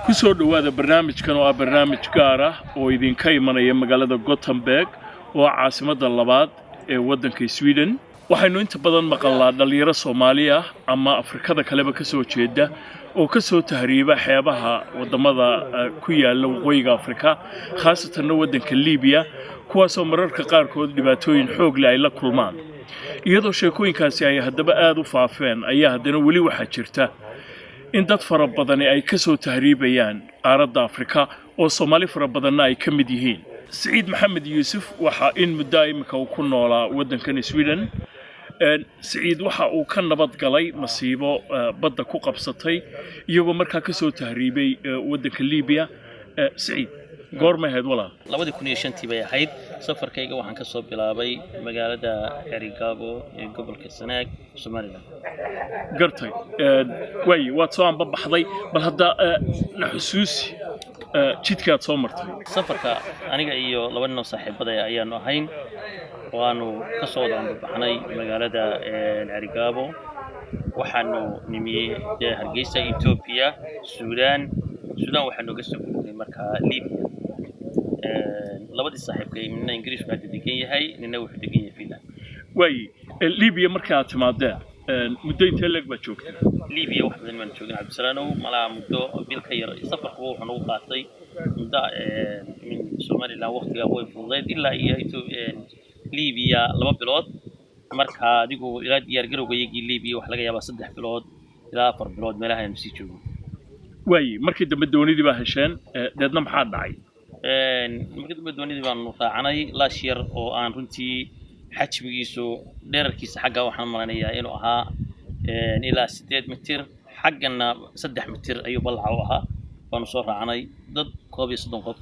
Ku soo dhowaada barnaamijkan oo ah barnaamij gaar ah oo idinka imanaya magaalada Gothenburg oo ah caasimadda labaad ee waddanka Sweden. Waxaynu inta badan maqalnaa dhallinyaro Soomaali ah ama Afrikada kaleba ka soo jeeda oo ka soo tahriiba xeebaha waddamada ku yaalla waqooyiga Afrika, khaasatanna waddanka Liibiya, kuwaasoo mararka qaarkood dhibaatooyin xoog leh ay la kulmaan. Iyadoo sheekooyinkaasi ay haddaba aada u faafeen, ayaa haddana weli waxaa jirta in dad fara badani ay ka soo tahriibayaan qaaradda Afrika oo Soomaali fara badanna ay ka mid yihiin. Siciid Maxamed Yuusuf waxaa in muddo imika uu ku noolaa waddankan Sweden. Siciid waxa uu ka nabad galay masiibo badda ku qabsatay iyagoo markaa ka soo tahriibay waddanka Liibiya. Siciid, goormay ahayd, walaal? 2005-tii bay ahayd. Safarkayga waxaan ka soo bilaabay magaalada Ceerigaabo ee gobolka Sanaag, Somaliland. Gartay. Waaye, waad soo anbabaxday. Bal hadda na xusuusi jidkii aad soo martay. Safarka aniga iyo laba nin oo saaxiibada ayaanu ahayn. Waanu ka soo wada anbabaxnay magaalada Ceerigaabo. Waxaanu nimiyey dee Hargeysa, Etoobiya, Suudaan. Suudaan waxaa nooga soo gudbay markaa Libiya. Labadii saaxiibkay nina Ingiriisku hadda degan yahay, nina wuxuu degan yahay Finland. Waaye, Libiya marka aad timaadeen, muddo intee leeg baad joogtay? Libiya wax badan baan joogin, Cabdisalaanow, malaa muddo bil ka yar. Safarkuba wuxuu nagu qaatay muddo min Somaliland waqtigaa way fududeyd ilaa iyo Libiya 2 bilood. Marka adigu ilaa diyaar garowgayagii Libiya waxa laga yaabaa 3 bilood ilaa 4 bilood meelaha aynu sii joogno. Waaye, markii dambe doonidii baa hesheen, deedna maxaa dhacay? Markii dambe doonidii baanu raacanay, laash yar oo aan runtii xajmigiisu dherarkiisa xagga waxaan malanayaa inuu ahaa ilaa 8 mitir, xaggana 3 mitir ayuu ballaca u ahaa, baanu soo raacnay. Dad 31 qof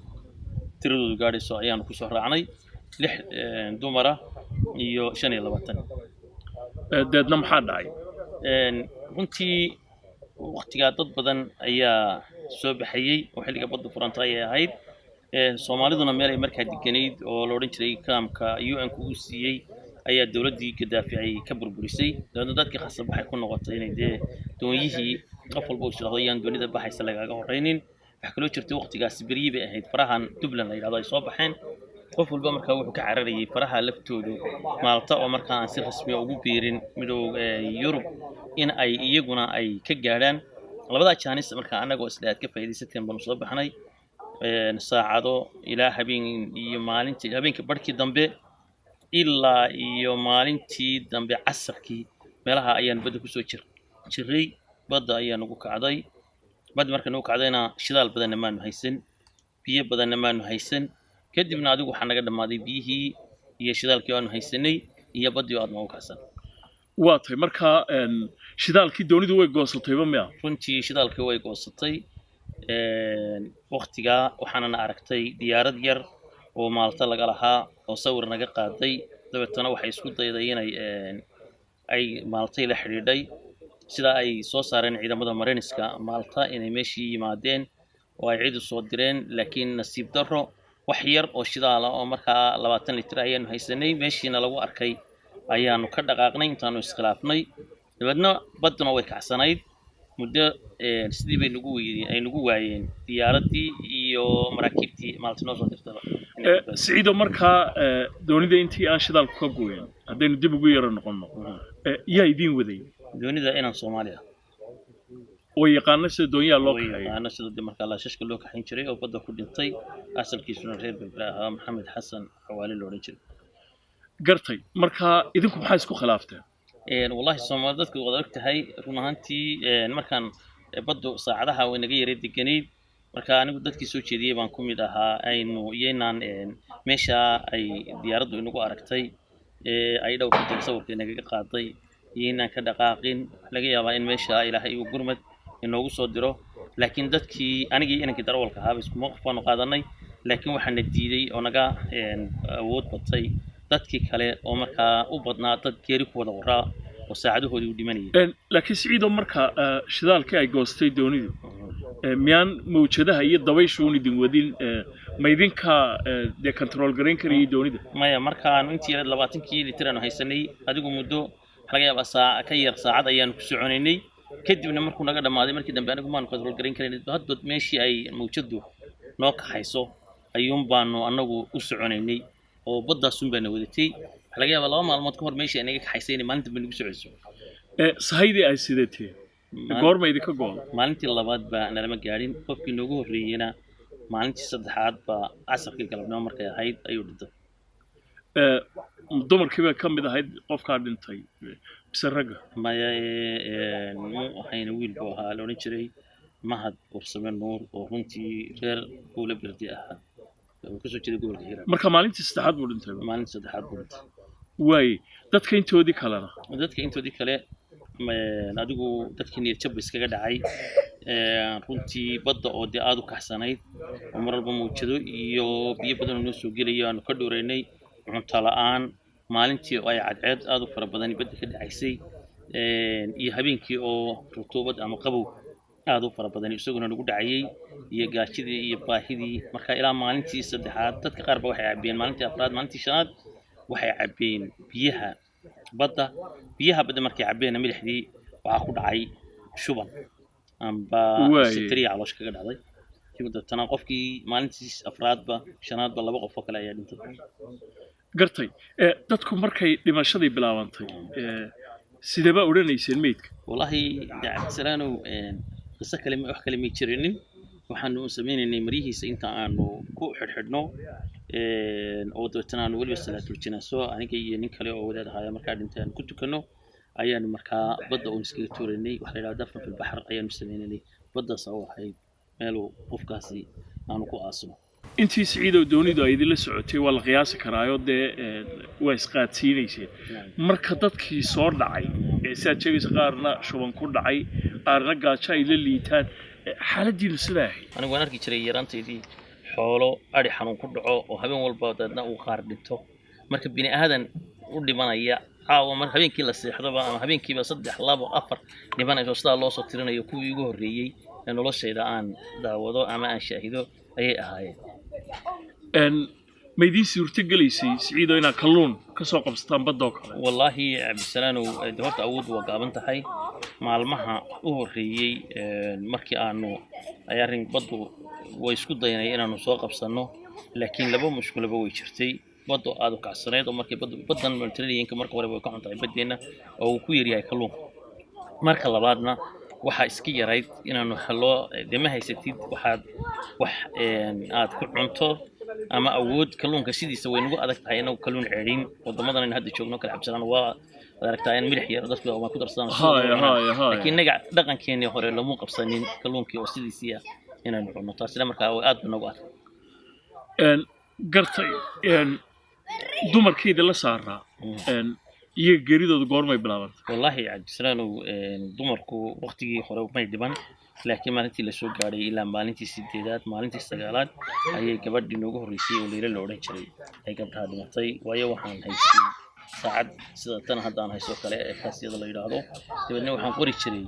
tiradoodu gaadhayso ayaanu kusoo raacnay, lix dumara iyo 25. Deedna maxaa dhacay? Runtii waqtigaa dad badan ayaa soo baxayey oo xilliga badda furanta ayay ahayd. Soomaaliduna meel ay markaa deganayd oo la odhan jiray kaamka UN-ku uu siiyey ayaa dowladdii Gadaafi ay ka burburisay. Dabeedna dadkii khasab waxay ku noqotay inay dee doonyihii qof walba uu isdhahdo yaan doonida baxaysa lagaaga horreynin. Waxaa kaloo jirtay waqtigaasi beryi bay ahayd farahan Dublin la yidhahdo ay soo baxeen. Qof walba markaa wuxuu ka cararayay faraha laftoodu Maalta oo markaa aan si rasmiya ugu biirin Midowga Yurub in ay iyaguna ay ka gaadhaan labadaa jaanis. Markaa annagoo isle aad ka faa'iidaysateen baanu soo baxnay. Saacado ilaa habeen iyo maalintii habeenkii barhkii dambe ilaa iyo maalintii dambe casarkii meelaha ayaan badda kusoo jiray. Badda ayaa nagu kacday. Badda marka nagu kacdayna shidaal badanna maanu haysan, biyo badanna maanu haysan. Kadibna adigu waxaa naga dhammaaday biyihii iyo shidaalkii aanu haysanay iyo baddii oo aad noogu kacsan. Waa tahay. Markaa shidaalkii doonidu way goosatayba miya? Runtii shidaalkii way goosatay waktigaa. Waxaanana aragtay diyaarad yar oo Maalta laga lahaa oo sawir naga qaaday. Dabeetana waxay isku dayday inay ay Maaltay la xidhiidhay, sidaa ay soo saareen ciidamada mariniska Maalta inay meeshii yimaadeen oo ay cid u soo direen. Laakiin nasiib darro, wax yar oo shidaala oo markaa 20 litir ayaanu haysanay. Meeshiina lagu arkay ayaanu ka dhaqaaqnay intaanu iskhilaafnay. Dabeedna badduna way kacsanayd muddo. Sidii bay nagu weydeen, ay nagu waayeen diyaaraddii iyo maraakiibtii Maalta noo soo dirtaba. Siciido, markaa doonida intii aan shidaalku ka gooyin, haddaynu dib ugu yaro noqonno, yaa idiin waday? Doonida inaan Soomaali ah oo yaqaano sida doonyaha loo oo kaxeeyo. Yaqaano sida dee markaa laashashka loo kaxayn jiray oo badda ku dhintay, asalkiisuna reer Berbera ahaa, Maxamed Xasan Xawaale lo odhan jiray. Gartay. Marka idinku maxaa isku khilaafteen? Wallahi Soomaali dadku waad og tahay. Run ahaantii markaan baddu saacadaha way naga yara deganayd. Marka anigu dadkii soo jeediyey baan ku mid ahaa aynu iyaynaan meesha ay diyaaraddu inagu aragtay ee ay dhowr ku tiri sawirka inagaga qaaday iyaynaan ka dhaqaaqin. Laga yaabaa in meesha Ilaahay uu gurmad inoogu soo diro. Laakiin dadkii, anigii inankii darawalka ahaaba, isku mowqif baanu qaadanay. Laakiin waxaana diiday oo naga awood batay dadkii kale oo markaa u badnaa dad geeri ku wada qoraa oo saacadahoodii u dhimanayay. Laakiin Siciido, marka shidaalkii ay goostay doonidu, miyaan mawjadaha iyo dabayshu un idin wadin? Ma idinka dee control garayn karayay doonida? Maya, markaanu intii yareed 20-kii litir aanu haysanay, adigu muddo waxa laga yaabaa ka yar saacad ayaanu ku soconaynay. Kadibna markuu naga dhammaaday, markii dambe anigu maanu control garayn karin. Hadba meeshii ay mawjadu noo kaxayso ayuun baanu anagu u soconaynay, oo baddaasun baana wadatay. Waxaa laga yaabaa 2 maalmood ka hor meeshii ay naga kaxaysay inay maalinta dambe nagu soceyso. Sahaydii ay sidateen goorma idinka go'day? Maalintii labaad baa nalama gaadhin. Qofkii noogu horreeyeyna maalintii saddexaad baa, casarkii galabnimo markay ahayd, ayuu dhintay. Dumarkii bay ka mid ahayd qofkaa dhintay mise ragga? Maya, muu ahayna, wiil buu ahaa la odhan jiray Mahad Warsame Nuur, oo runtii reer Buule Berdi ahaa oo kasoo jeeday gobolka Hiiraan. Marka maalintii saddexaad buu dhintay? Maalintii saddexaad buu dhintay. Waaye, dadka intoodii kalena? Dadka intoodii kale adigu dadkii niyad jab iskaga dhacay runtii. Badda oo dee aada u kaxsanayd, oo mar walba mawjado iyo biyo badan oo noo soo gelayo aanu ka dhowraynay, cunto la'aan, maalintii oo ay cadceed aada u fara badani badda ka dhacaysay, iyo habeenkii oo rutuubad ama qabow aada u fara badan isaguna nagu dhacayay, iyo gaajidii iyo baahidii. Marka ilaa maalintii saddexaad dadka qaar ba waxay cabbeen, maalintii afraad, maalintii shanaad waxay cabbeen biyaha badda. Biyaha badda markay cabbeenna milixdii waxaa ku dhacay shuban amba sitiriya caloosha kaga dhacday. Deetana qofkii maalintii afraadba, shanaadba, laba qof oo kale ayaa dhintay. Gartay. Dadku markay dhimashadii bilaabantay, sidee baa odhanayseen meydka? Wallaahi de Cabdisalaanow, qiso kale, wax kale may jirinin. Waxaanu sameynaynay maryihiisa inta aanu ku xidhxidhno, oo dabeetana aanu weliba salaatul janaaso, aniga iyo nin kale oo wadaad ahaaya markaa dhintay, aanu ku tukanno, ayaanu markaa badda uun iskaga tuuraynay. Waxa la yidhahda dafn fil baxr ayaanu sameynaynay. Baddaas oo ahayd meeluu qofkaasi aanu ku aasno. Intii, Siciidow, doonidu ay idinla socotay waa la qiyaasi karaayo, dee waa isqaadsiinayseen. Marka dadkii soo dhacay ee sidaad sheegaysa qaarna shuban ku dhacay, qaarna gaajo ay la liitaan, xaaladdiinu sidaa ahayd? Anigu waan arki jiray yaraantaydii xoolo adhi xanuun ku dhaco oo habeen walba dabeedna uu qaar dhinto. Marka bini aadan u dhimanaya caawa mar habeenkii la seexdoba ama habeenkiiba saddex, labo, afar dhimanayso, sidaa loo soo tirinayo, kuwii ugu horreeyey ee noloshayda aan daawado ama aan shaahido ayay ahaayeen. Ma idiin suurto gelaysay, Siciido, inaad kalluun ka soo qabsataan badda oo kale? Wallaahi Cabdisalaanow, de horta awooddu waa gaaban tahay. Maalmaha u horreeyey markii aanu ay arrin baddu way isku daynay inaanu soo qabsanno, laakiin laba mushkulaba way jirtay. Baddu aada u kacsanayd, oo markii baddu baddan Mediterranean-ka marka hore way ka xun tahay baddeenna, oo uu ku yaryahay kalluunka. Marka labaadna waxaa iska yarayd inaanu helo, dee ma haysatid waxaad wax aad ku cunto ama awood. Kalluunka sidiisa way nagu adag tahay inagu kalluun ceedhin. Wadamadan aynu hadda joogno kale, Cabdisalaan, waa waad aragtaa in milix yar dadku waa ku darsadaan. Haya, haya, haya. Laakiin innaga dhaqankeenii hore lamu qabsanin kalluunkii oo sidiisii ah inaanu cunno. Taasina markaa aad ba nagu adag. Gartay. Dumarkii idinla saaraa, iyaga geeridooda goormay bilaabantay? Wallaahi Cabdisalaanow, dumarku waqtigii hore may dhiban, laakiin maalintii lasoo gaadhay ilaa maalintii sideedaad, maalintii sagaalaad ayay gabadhii noogu horreysay oo Leyla la odhan jiray ay gabdhaha dhimatay. Waayo waxaan haystay saacad sida tan hadda aan haysto kale ee kaasiyada la yidhaahdo. Dabeedna waxaan qori jiray,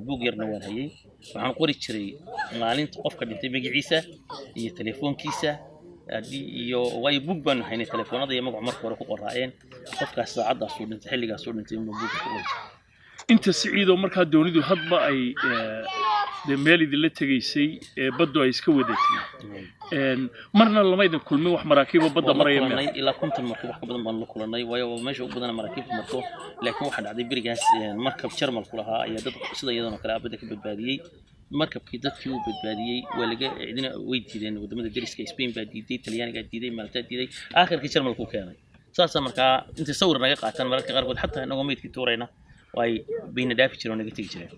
buug yarna waan hayay, waxaan qori jiray maalinta qofka dhintay magaciisa iyo telefoonkiisa haddii iyo, waayo buug baanu haynay telefoonada iyo magacu marka hore ku qoraayeen. Qofkaas saacaddaasuu dhintay, xilligaasuu dhintay, inuu buugga ku qori jiray. Inta, Siciido, markaa doonidu hadba ay dee meel idinla tegaysay ee baddu ay iska wadatay, marna lama idin kulmin wax maraakiibo badda Waan la maraya miya? Kulannay ilaa 50 markab, wax ka badan baan la kulannay, waayo waa meesha ugu badan maraakiibtu marto. Laakiin waxaa dhacday berigaas markab Jarmalku lahaa ayaa dad sida iyadan oo kale ah badda ka badbaadiyey. Markabkii dadkii uu badbaadiyey waa laga cidina way diideen. Wadamada deriska, Spain baa diiday, Talyaanigaa diiday, Maltaa diiday, aakhirkii Jarmalku keenay. Saasaa markaa intay sawir naga qaataan mararka qaarkood xataa inagoo meydkii tuurayna ay bayna dhaafi jireen oo naga tegi jireen.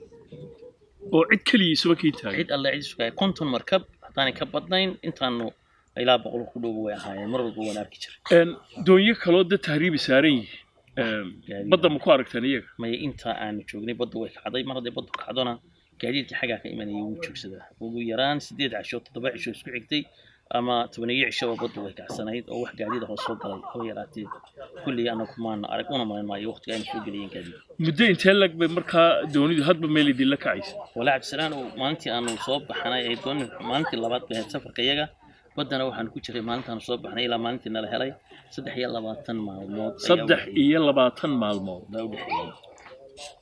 Oo cid keligii isuba kii taagan? Cid alle cid sugaya, 50 markab haddaanay ka badnayn, intaanu ilaa 100 ku dhow way ahaayeen. Mar walba waan arki jiray. Doonyo kaloo dad tahriibi saaran yihiin Gaadiid. badda ma ku aragteen iyaga? Maya, inta aanu joognay baddu way kacday. Mar hadday baddu kacdona gaadiidka xaggaa ka imanayay wuu joogsadaa. Ugu yaraan 8 casho, 7 cisho isku xigtay ama 10 cishoba baddu way kacsanayd, oo wax gaadiid ah oo soo galay haba yaraatee kullii anagu maana arag, una malayn maayo waqtiga aynu soo gelayeen gaadiid. Muddo intee lag bay markaa doonidu hadba meel idinla kacaysa? Walaa Cabdisalaan, oo maalintii aanu soo baxnay ay dooni, maalintii labaad bay ahayd safarka iyaga. Baddana waxaanu ku jiray maalintaanu soo baxnay ilaa maalintii nala helay 23 maalmood ayaa saddex u dhexeeyey. iyo labaatan maalmood Baa u dhexeeyey.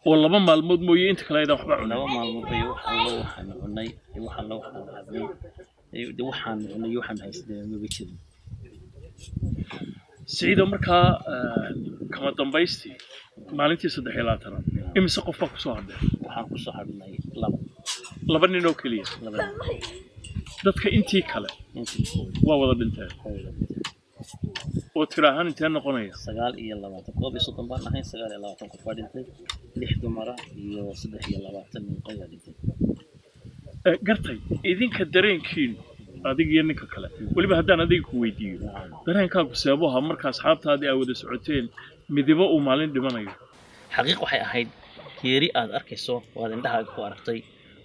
Oo 2 maalmood mooye inta kale aydan waxba cunin? 2 maalmood bay wax allo waxaanu cunay iyo wax allo waxaanu cabnay iyo de waxaanu cunay iyo waxaanu haysanay maba jirin. Siciido, markaa kama dambaystii maalintii 23aad imise qof baa kusoo hadhay? Waxaan kusoo hadhnay laba. Laba nin oo keliya? Laba nin. Dadka intii kale intii waa wada dhinteen? Waa wada dhinteen. Oo tiro ahaan intee noqonaya? 29, 31 baan ahayn, 29 qof baa dhintay, lix dumara iyo 23 nin ayaa dhintay. Gartay. Idinka dareenkiinu, adiga iyo ninka kale weliba, haddaan adiga ku weydiiyo, dareenkaagu seebuha marka asxaabtaadii ay wada socoteen midibo uu maalin dhimanayo? Xaqiiq waxay ahayd geeri aad arkayso oo aad indhahaaga ku aragtay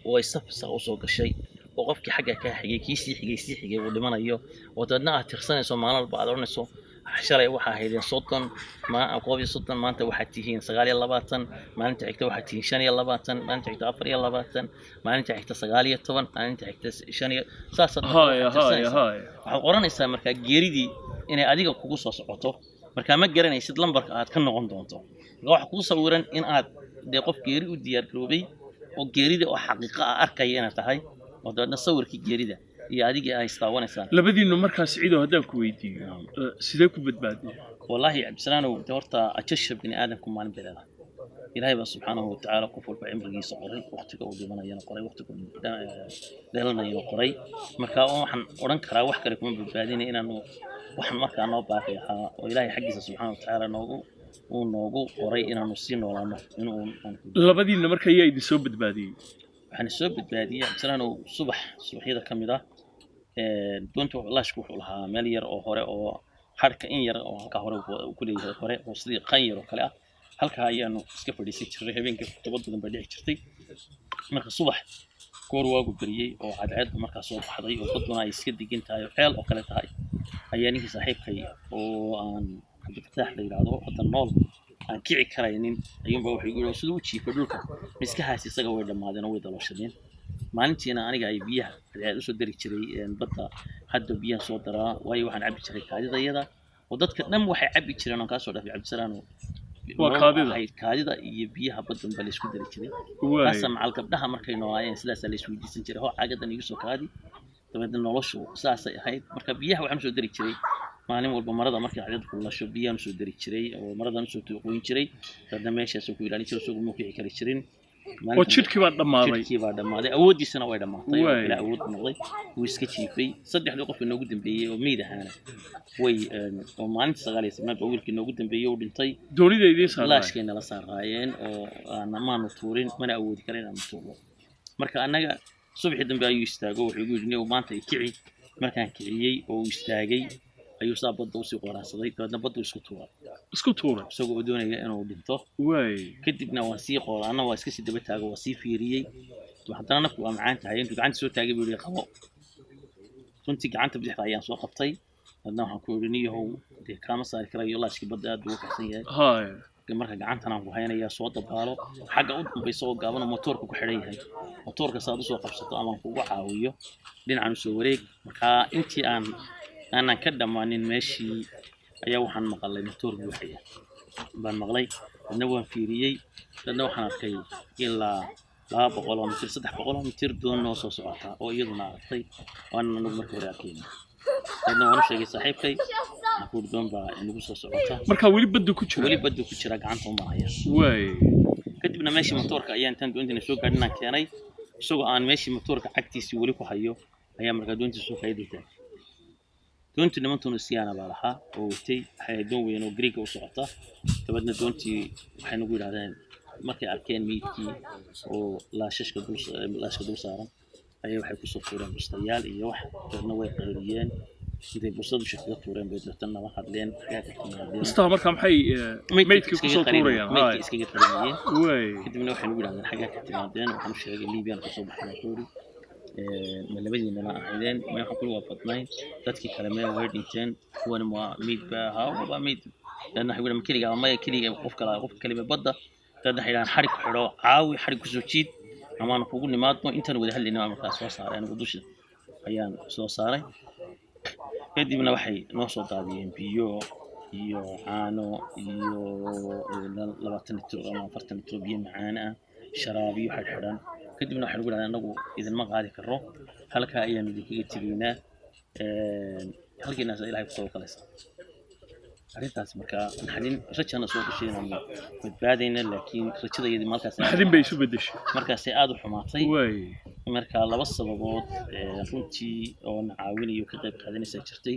oo ay saf saa usoo gashay oo qofkii xagga kaa xigay, kii sii xigay, sii xigay uu dhimanayo, oo dabeedna aad tirsanayso maalin walba, aad odhanayso shalay waxaa ahaydeen 30, 31, maanta waxaad tihiin 29, maalinta xigta waxaad tihiin 25, maalinta xigta 24, maalinta xigta 19, maalinta xigta shan iyo saasaad marka waxaad tirsanaysaa. Waxaad qoranaysaa markaa geeridii inay adiga kugu soo socoto. Markaa ma garanaysid lambarka aad ka noqon doonto. Marka waxaa kuu sawiran in aad dee qof geeri u diyaar garoobay oo geerida oo xaqiiqo ah arkaya inaad tahay, oo dabeedna sawirkii geerida iyo adigii ay istaawanaysaan. Labadiinu markaa, Siciido, haddaan ku weydiiyo, sidee ku badbaadeen? Wallaahi Cabdisalaanow, de horta ajasha bini aadamku maalin bay leedahay. Ilaahay baa subxaanahu watacaala qof walba cimrigiisa qoray, waqtiga uu dhimanayana qoray, waqtiga uu dheelanayana qoray. Marka waxaan odhan karaa wax kale kuma badbaadinay inaanu waxaan markaa noo baaqi ahaa oo Ilaahay xaggiisa subxaana watacaala noogu uu noogu qoray inaanu sii noolaano inuu aan ku Labadiinna marka ayaa idin soo badbaadiyey? Waxaan soo badbaadiyey, Cabdisalaanow, subax subaxyada ka mid ah doonta laashku wuxuu lahaa meel yar oo hore oo xadhka in yar oo halkaa hore uu ku leeyahay hore oo sidii qan yar oo kale ah. Halkaa ayaanu iska fadhiisan jirnay habeenkii. Khudbad badan baa dhici jirtay. Marka subax goor waagu beriyey oo cadceeddu markaa soo baxday oo badduna ay iska degan tahay oo ceel oo kale tahay ayaa ninkii saaxiibkay oo aan Cabdifataax la yidhaahdo, hadda nool, aan kici karaynin ayuunbaa wuxuu igu yidhi siduu u jiifay dhulka, miskahaas isaga way dhammaadeen oo way dalooshadeen. Maalintiina aniga ay biyaha cadceed usoo dari jiray badda. Hadda biyaha soo daraa, waayo waxaan cabbi jiray kaadida iyada oo dadka dhan waxay cabbi jireen oon kaasoo dhaafay, Cabdisalaano. Waa kaadida. Ahayd kaadida iyo biyaha baddan baa laysku dari jiray. Kaasa macal gabdhaha markay noolaayeen sidaasaa la isweydiisan jiray: "Hoo, caagadan igu soo kaadi." Dabeedna noloshu saasay ahayd. Marka biyaha waxaan usoo dari jiray maalin walba marada markay cadceedu kulasho biyaan usoo dari jiray oo maradan usoo qoyn jiray. Dabeedna meeshaasuu ku ilaalin jiray, isagu muu kici kari jirin. Oo jidhkii baa dhammaaday. Jidhkii baa dhammaaday, awooddiisana way dhammaatay oo Waay. bilaa awood noqday, wuu iska jiifay. Saddexdii qof inoogu dambeeyey oo meyd ahaana way oo maalinta 19aad baa wiilkii inoogu dambeeyey uu dhintay. Doonida idiin saarnaay? Laashkay nala saaraayeen oo aan maanu tuurin, mana awoodi kara inaanu tuurno. Marka annaga subaxii dambe ayuu istaago, wuxuu igu yidhi: "Niyow, maanta i kici." Markaan kiciyey oo uu istaagay ayuu saa badda usii qoraansaday, dabeedna baddu isku tuuray. Isku tuuray? Isagoo oo doonaya inuu dhinto. Kadibna waan sii qoora, anna waa iska sii daba taago, waa sii fiiriyey. Haddana naftu waa macaan tahay. Intuu gacanta soo taagay buu yidhi: "Qabo." Runtii gacanta bidixda ayaan soo qabtay. Hadna waxaan ku idhi: "Niyahow, dee kaama saari karayo, laashkii badda aad buu u kacsan yahay. Marka gacantan aan ku haynayaa, soo dabaalo xagga u dambaysa oo gaaban oo motoorka ku xidhan yahay. Motoorka saad usoo qabsato ama aan kugu caawiyo, dhinacan usoo wareeg." Markaa intii aan aanan ka dhammaanin meeshii ayaa waxaan maqalay motoor buuxaya baan maqlay. Dadna waan fiiriyey, dadna waxaan arkay ilaa 200 oo mitir, 300 oo mitir doon noo soo socota oo iyaduna aragtay waana anagu marka hore arkayna. Dadna waan u sheegay saaxiibkay, waxaan ku yidhi: "Doon baa inagu soo socota." Marka weli badda ku jira? Weli baddu ku jira, gacanta uma haya. Kadibna meeshii motoorka ayaa intaan doontiina soo gaadhin aan keenay. Isagoo aan meeshii motoorka cagtiisii weli ku hayo ayaa markaa doontii soo kaya dul taagay. Doontii niman Tunisiyaana baa lahaa oo watay. Waxay ahayd doon weyn oo Greega u socota. Dabeedna doontii waxay nagu yidhahdeen markay arkeen meydkii oo laashashka dul laashka dul saaran ayay waxay kusoo tuureen bustayaal iyo wax. Dabeedna way qayriyeen, intay busta dusha kaga tuureen bay dabeetana nala hadleen: "Xagaa ka timaadeen?" Bustaha marka maxay meydkii kusoo tuurayaan? Meydkii iskaga qarinayeen. Kadibna waxay nagu yidhahdeen: "Xaggaa ka timaadeen?" Waxaan u sheegay Libyaan kasoo baxay baan ku yidhi. "Ma labadiinana ahaydeen?" "May," waxaan ku yidhi, "waa badnayn. Dadkii kale mee way dhinteen, kuwani waa meyd baa ahaa, waa meyd." Dabeedna waxay ku yidhahdeen: "Keligaa?" "Maya, keliga qof kale, qof kalima badda." Dabeedna waxay yidhahdeen: "Xarig ku xidho, caawi, xarig kusoo jiid amaanu kugu nimaadno." Intaan wada hadlayna baa markaa soo saaray, anigu dusha ayaan soo saaray. Kadibna waxay noo soo daadiyeen biyo. Iyo caano iyo 20 litro ama 40 litro biyo macaan ah, sharaabiyo xidhxidhan. Kadibna waxay nagu dhahdeen, "Anagu idinma qaadi karo, halkaa ayaanu idinkaga tegaynaa, halkiinaas Ilahay ku tawakalaysa." Arrintaas markaa naxdin rajana soo gashay inaanu badbaadayna, laakiin rajada iyadii markaas Naxdin bay isu beddeshay. Markaasay aada u xumaatay. Marka laba sababood runtii oo na caawinayo ka qayb qaadanaysaa jirtay.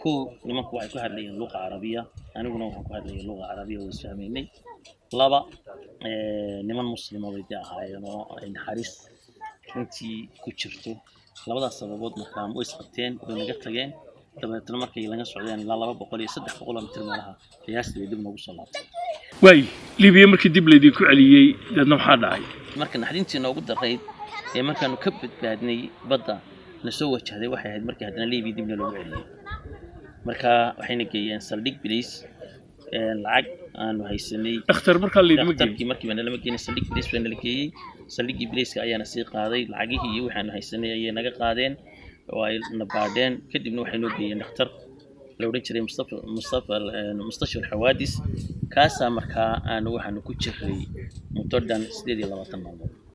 Kow, nimanku waxay ku hadlayeen luqa Carabiya, aniguna waxaan ku hadlayay luqa Carabiya, way isfahmaynay. Laba, niman Muslima bay dee ahaayeen oo ay naxariis runtii ku jirto. Labadaas sababood markaa way isqabteen, way naga tageen. Dabeetna markay laga socdeen ilaa 200 iyo 300 oo mitir meelaha qiyaastii bay dib noogu soo laabtay. Waay, Libiya markii dib laydinku celiyey, deedna maxaa dhacay? Marka naxdintii noogu darayd ee markaanu ka badbaadnay badda na soo wajahday waxay ahayd markii haddana Libiya dibna loogu celiyey. Marka waxayna geeyeen saldhig biliis. Lacag aanu haysanay Dhakhtar markaa laydima geyn? Dhakhtarkii markiiba nalama geenin, saldhig biliis baa nala geeyey. Saldhiggii biliiska ayaana sii qaaday. Lacagihii iyo waxaanu haysanay ayay naga qaadeen oo ay na baadheen. Kadibna waxay noo geeyeen dhakhtar la odhan jiray Mustafa Mustafa Mustashfa Alxawaadis. Kaasaa markaa aanu waxaanu ku jiray muddo dhan 28 maalmood.